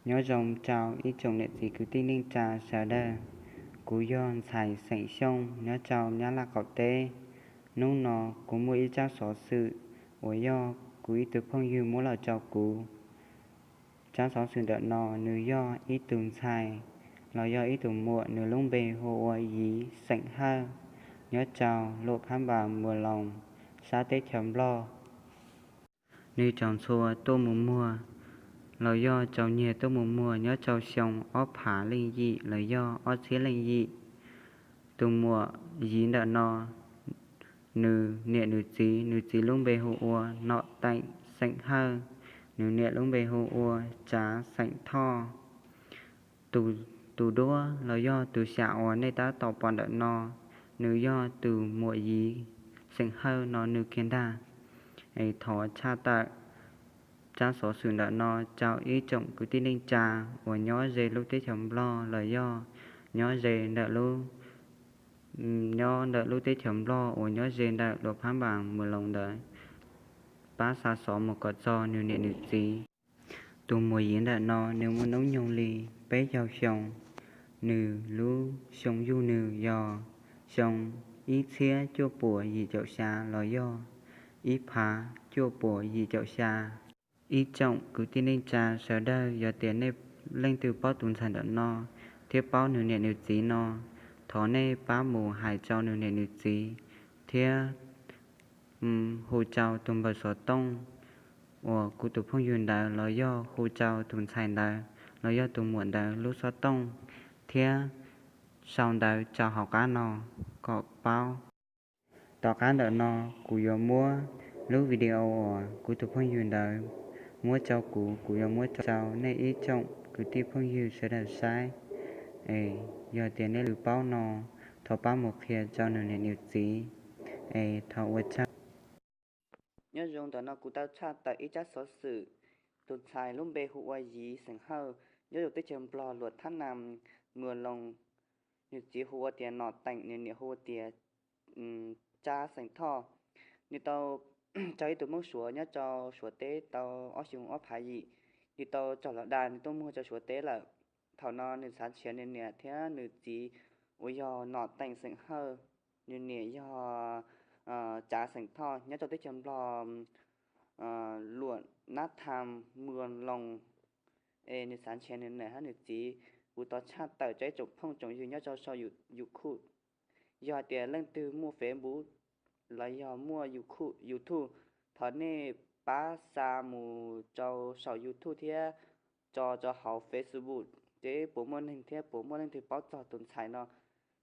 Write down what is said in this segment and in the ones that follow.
Nyob zoo rau ib tsoom niam txiv kwv tij neej tsa sawv daws. Kuv yog ntxhais xeem Xyooj nyob rau Nyab Laj qaum teb. Hnub no kuv muaj ib tsab xov xwm uas yog kuv ib tug phooj ywg muab los rau kuv. Tsab xov xwm ntawm no nws yog ib tug ntxhais los yog ib tug muam, nws lub npe hu ua Yiv xeem Hawj, nyob rau Luam Phab Npas Muas Loos, sab teb chaws Nplog. Nws tsaus ntxhua tuaj mus muag los yog tsaus nyiag tuaj mus muag nyob rau xyoo ob phav leej yim los yog ob txhiab leej yim. Tus muam Yiv ntawm no, nws niam nws txiv, nws txiv lub npe hu ua Nom Teem xeem Hawj, nws niam lub npe hu ua Tsav xeem Thoj. Tus duab los yog tus xyam uas nej tab tom pom ntawm no, nws yog tus muam Yiv xeem Hawj no nws kiag ntag. Es thov tshaj tawm tsab xov xwm ntawm no rau ib tsoom kwv tij neej tsa uas nyob ze lub teb chaws Nplog los yog nyob ze ntawm lub, nyob ntawm lub teb chaws Nplog uas nyob ze ntawm Luam Phab Npas Muas Loos ntawd, pab xa xov mus kom txog nws niam nws txiv. Tus muam Yiv ntawm no nws muaj hnub nyoog li peb caug xyoo. Nws lub xyoo yug nws yog xyoo ib txhiab cuaj puas yim caum xya los yog ib phav cuaj puas yim caum xya. Ib tsoom kwv tij neej tsa sawv daws, yog tias nej leej twg paub tus ntxhais ntawm no thiab paub nws niam nws txiv no, thov nej pab mus hais rau nws niam nws txiv thiab hu rau tus npawb xov tooj uas kuv tus phooj ywg ntawd los yog hu rau tus ntxhais ntawd los yog tus muam ntawd lub xov tooj thiab sau ntawv rau hauv qab no kom paub. Tom qab ntawm no kuv yuav muab lub video uas kuv tus phooj ywg ntawd muab rau kuv, kuv yuav muab rau nej ib tsoom kwv tij phooj ywg sawv daws saib. Es yog tias nej leej twg paub no, thov pab mus qhia rau nws niam nws txiv. Es thov ua tsaug. Nyob zoo, ntawm no kuv tau tshaj tawm ib tsab xov xwm. Tus ntxhais lub npe hu ua Yiv xeem Hawj, nyob rau teb chaws Nplog, Luam Thab Nas, Muas Loos. Nws txiv hu ua tias Nom Teem, nws niam hu ua tias Tsav xeem Thoj. Nws tau raug ib tug Hmoob Suav nyob rau Suav teb tau ob xyoo ob phav yim. Nws tau raug los dag, nws tuaj muag rau Suav teb lawm. Thaum no nws xav nrhiav nws niam thiab nws txiv uas yog Nom Teem xeem Hawj, nws niam yog Tsav xeem Thoj, nyob rau teb chaws Nplog, Luam Nab Tham, Muas Loos. Es nws xav nrhiav nws niam thiab nws txiv. Kuv thov tshaj tawm rau ib tsoom phooj tsoom ywg nyob rau saum YouTube. Yog hais tias leej twg muaj Facebook los yog muaj YouTube, thov nej pab xa mus rau saum YouTube thiab tso rau hauv Facebook, seb puas muaj neeg thiab puas muaj leej twg paub txog tus ntxhais no.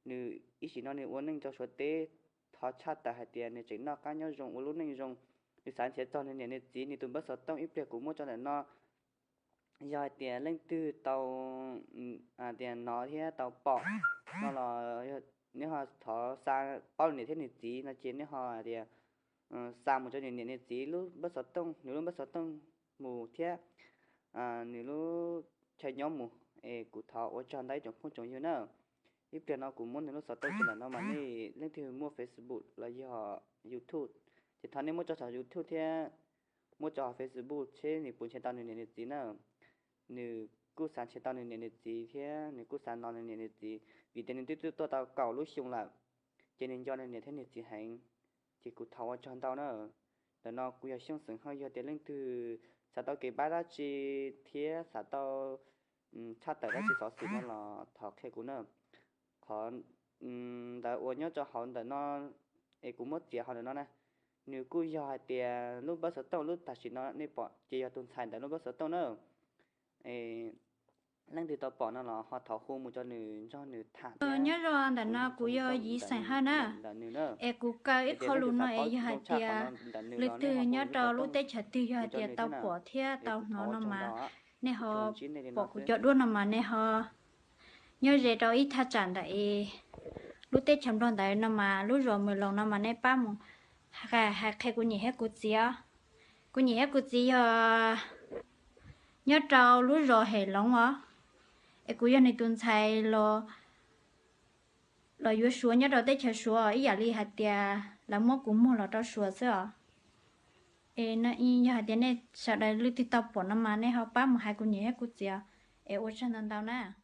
Nws ib sim no nws ua neej rau Suav teb. Thov tshaj tawm hais tias nws tseem noj qab nyob zoo ua lub neej zoo. Nws xav nrhiav txog nws niam nws txiv. Nws tus npawb xov tooj ib pliag kuv muab tso ntawm no. Yog hais tias leej twg tau tias hnov thiab tau pom no los nej ho thov xa, paub nws niam thiab nws txiv no ces nej ho hais tias xa mus rau nws niam nws txiv lub npawb xov tooj, nws lub npawb xov tooj mus thiab nws lub chaw nyob mus. Es kuv thov ua tsaug ntau ib tsoom phooj tsoom ywg na. Ib pliag no kuv muab nws lub xov tooj tso ntawm no mas nej leej twg muaj Facebook los yog YouTube ces thov nej muab tso saum YouTube thiab muab tso hauv Facebook seb nws puas nrhiav tau nws niam nws txiv na. Nws kuj xav nrhiav tau nws niam nws txiv thiab nws kuj xav hnov nws niam nws txiv, vim tias nws twb tuaj tau kaum lub xyoo lawm, ces nws nco nws niam thiab nws txiv heev. Ces kuv thov ua tsaug ntau na. Ntawm no kuv yog Xyooj xeem Hawj, yog tias leej twg xav tau kev pab dab tsi thiab xav tau tshaj tawm dab tsi xov xwm no los thov qhia kuv na. Qhov ntawd uas nyob rau hauv ntawm no es kuv muab txiav hauv ntawm no na, nws kuj yog hais tias lub npawb xov tooj lub tam sim no nej pom ces yog tus ntxhais ntawd lub npawb xov tooj na. Leej twg tau pom no los ho thov hu mus rau nws nrog nws tham thiab. Nyob zoo, ntawm no kuv yog Yiv xeem Hawj na. Es kuv kaw ib qho lus no es yog hais tias leej twg nyob rau lub teb chaws twg yog hais tias tau pom thiab tau hnov no mas nej ho pom kuv cov duab no mas nej ho nyob ze rau ib thaj tsam ntawm es lub teb chaws Nplog ntawd no mas lub zos Mws Loos no mas nej pab mus hais qhia kuv niam thiab kuv txiv os. Kuv niam thiab kuv txiv yog nyob rau lub zos Hem Loov os. Es kuv yog nws tus ntxhais los, los yuav Suav nyob rau teb chaws Suav ib yam li hais tias lawv muab kuv muag los rau Suav xwb os. Es no yog hais tias nej sawv daws leej twg tau pom no mas nej ho pab mus hais kuv niam thiab kuv txiv os. Es ua tsaug ntau ntau na.